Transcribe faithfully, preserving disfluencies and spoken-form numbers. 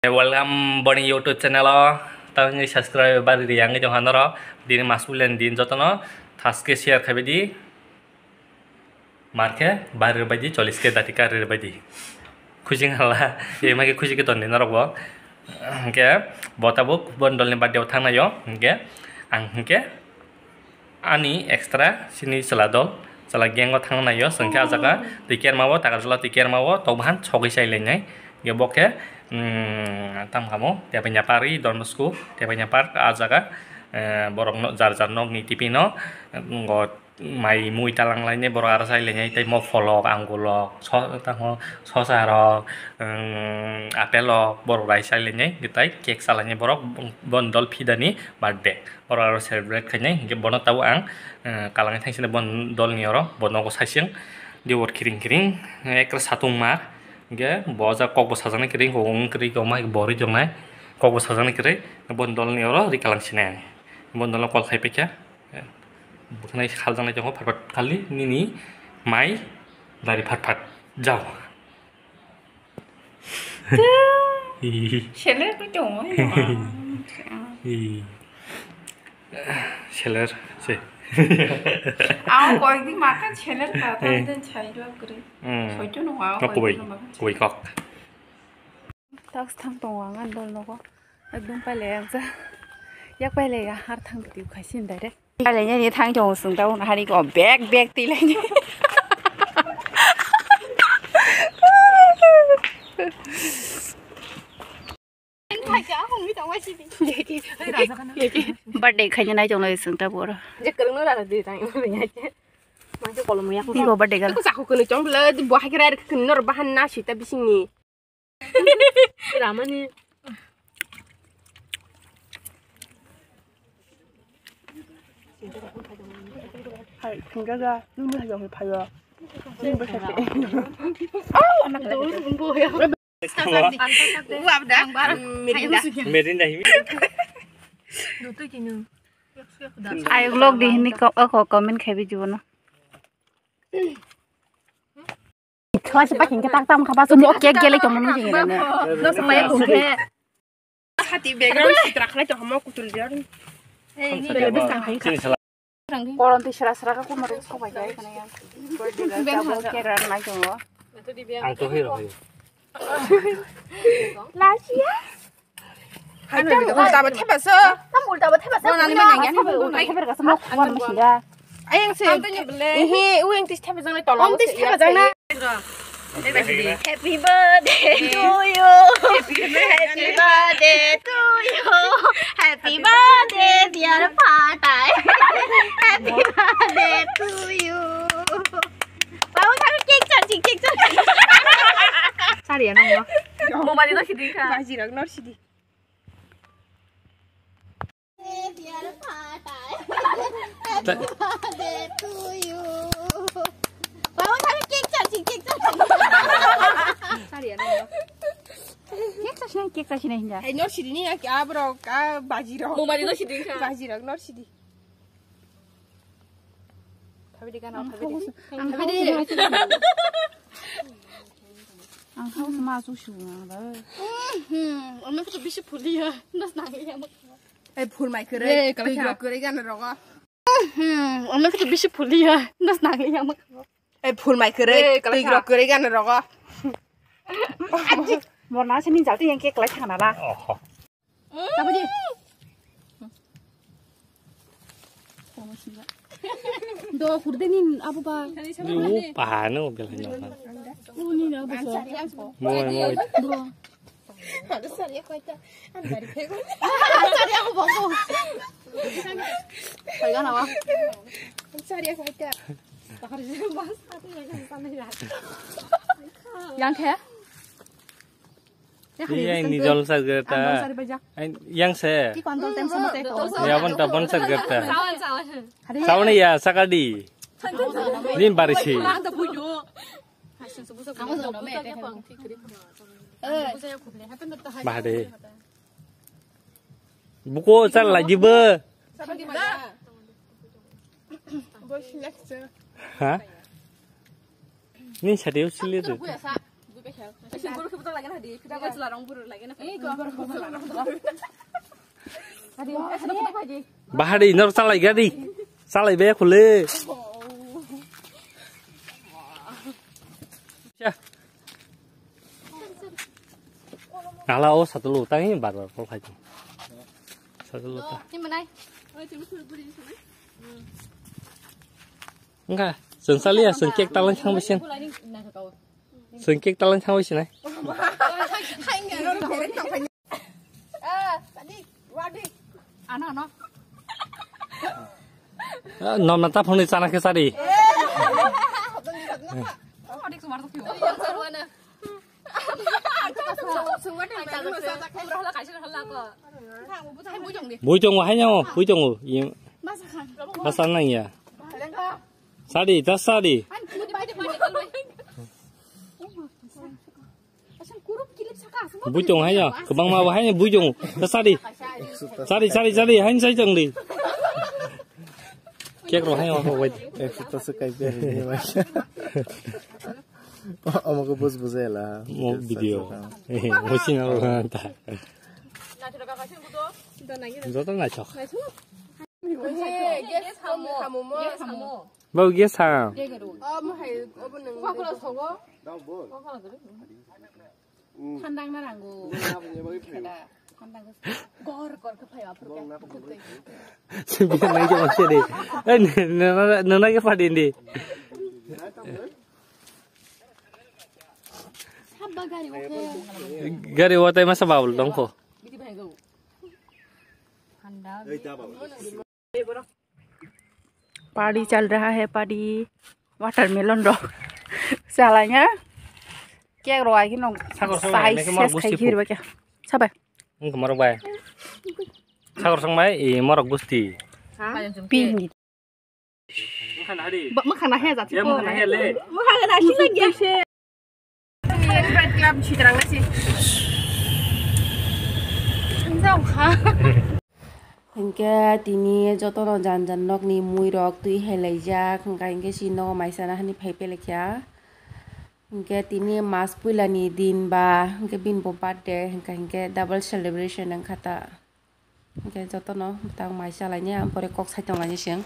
Welcome boni YouTube channel o. Tangwi subscribe bari ri yang jong hanoro. Dini mas pulen din jotono thaske share khaibidi. Marke bari ri baidi, chollis ke dati kari ri baidi. Khujing hala, e magi khuji ke tonni norok bo. Hingke bo tabuk bon dolni birthday o thangnayo. Hingke ang hingke ani extra sini chwla dol, chwla gang o thangna naio, chwng khe ah jaga twi kerma o, Takarjala twi kerma o tok bahan sogwi chai lainai. Hingke bo khe, mm, tamo kamo, Tebanya Park, Don Bosco, Tebanya Park, ah jaga, eh, borok no, jar jar nok ni tipi no, mm, o mai mui talang lainai, borok aro chai lainai, tei mopholok, angulok, so-, tamo sosa rok, mm, apple rok, borok rai chai lainai, tei cake cha lainai borok, bon dol phidani birthday. Oro aro celebrate khainai, hingke bono tabuk ang, eh, kalangni thangsani bon dolni oro, bo nogo saising, diwar kiring kiring, ekra satung mar, hingke bo ja kokbo sajaknai kiring, hung kiring, koma borwi tongnai, kokbo sajaknai kiring, bon dolni oro ri kalang sinai, bon dolo kol khai paikha, bwkhanai khaljaknai tongo, phat phat khali nini mai dari phat phat jao. Seler ko tongo. Seler se. Ang koi di makan seler ka ta den chai lo kre. Soito no wa. Kubai, kubai kok. Tax thang tongo ang an dol nogo. Ekdom paile ang sa. Yak paile ya har thang di khasin direct. Kailainani thang chong sung tau na hari ko bag bag tilaini. Birthday khaina nai chong lai sung ta boro. Je kwrwngno rana di tang. Mangse kolom ya. Ni bo birthday gal. Ko chakho kunu chong bla bo hakira kunu nor bahan na sita bisingni. Ramani. Hai, tinggal dah. Lu mesti jauh payah. Ini bersih. Oh, anak itu. Uap dah. Merinda. Merinda ini. Dutu kinu. Ai vlog di hini ko, ko comment khai bi juno. Thwa se pakin ke tak tam khaba sumo cake gele tong mani jing ne. No se maya kung khe. Hati background sitra khlai tong mo kutul jar. Koron ti sra sra ka kumar so bai jai kana ya. Cake ran nai tong. Ang to hero. Lasia. Hai, tam ulta ba thepasuk. Tam ulta ba thepasuk. Nang nang nang. Ulta thepasuk. Ayang se. Ehe, ueng tis thepasuk na tolong. Om tis thepasuk na. Happy birthday to you. Happy birthday to you. Happy birthday, dear Phatai. Happy birthday to you. Babu, kami cake chansi, cake chansi. Sari ya, nong. Mobile no sidi ka. Baji rok nor sidi. Babu, kami cake chansi, cake chansi. Sari ya, nong. Cake chansi, cake chansi na hinja. Hey, nor sidi ni ya, abro ka baji rok. Mobile no sidi ka. Baji rok nor sidi. Thabi di gana, thabi di. Ang thabi di. Ang thabi di. Ang thabi di ma su su na da. Hmm, ang thabi di bisi phuliya. Nas nang ya mak. Eh, phul mai kere. Eh, kala kya? Kere gana rogo. Hmm, ang thabi di bisi phuliya. Nas nang ya mak. Eh, phul mai kere. Eh, kala kya? Kere gana rogo. Morna sini jalti yang kek lai thana na. Oh. Tabadi. Do kurde ni abu ba. Ni u pahano belai no. U ni na abu so. Moi moi. Do. Ada sari aku itu. Sari aku bawa. Kaya nawa. Sari aku itu. Yang khe? Iya, ini jol sa gerta. Yang se. Iya, bon ta bon sa gerta. Sawan ya, sakadi. Din barisi. Bahade. Buko sar lagi be. Ha? Ni sadi usili tu. Bahari nor chalai gadi. Chalai be khule. Ala o satulu tangi bar bar kol khai. Satulu ta. Enggak, sensal ya, sengkek talang sang besen. Sengkek talang sang besen ai. Ano, ano. Ah, nom na taphung ni chana khe sadi. Bui tongo, hai nang, bui tongo. Masa nang ya. Sadi, ta sadi. Bui tongo hai ya, kwbangma bo hai bui tongo. Ta sadi. Sadi, sadi, sadi, hai sai tong di. Cake rok hai wait. Ekso ta se kai pe ni mai. Omo ko bus bus ela. Mo video. Eh, mo sina ro ta. Joto na chok. Bau ge sa. Thandang na rango. Thandang. Gor gor khe phaio aphuru khe. Sibia nai jama se de. Eh, nana nana ke padin di. Sabba gari o khe. Gari o tai masa babul dongkho. Bidi bhai go. Thandang. Party chal raha hai, party. Watermelon rok. Chalai na. Cake rok ai khe nong. Sakor song sai nai, nai khe ses morok khai gusti khir ba kya. Wng khe morok bai. Sakor song bai, i morok gusti. Pink. Mokha na he jati. Ya, mokha na he le. Mokha na he le. Friend Pride Club si terang nasi. Jauh ha. Hingke tini jotono jan jan nokni muirok twi hai laijak, hingka hingke si nogo maisa nahani phai pelekya. Hingke tini mas puilani din ba, hingke bini bo birthday, hingka hingke double celebration wngkha ta. Hingke jotono bwtang mai chalaini, ang pore kok saitonglai seng.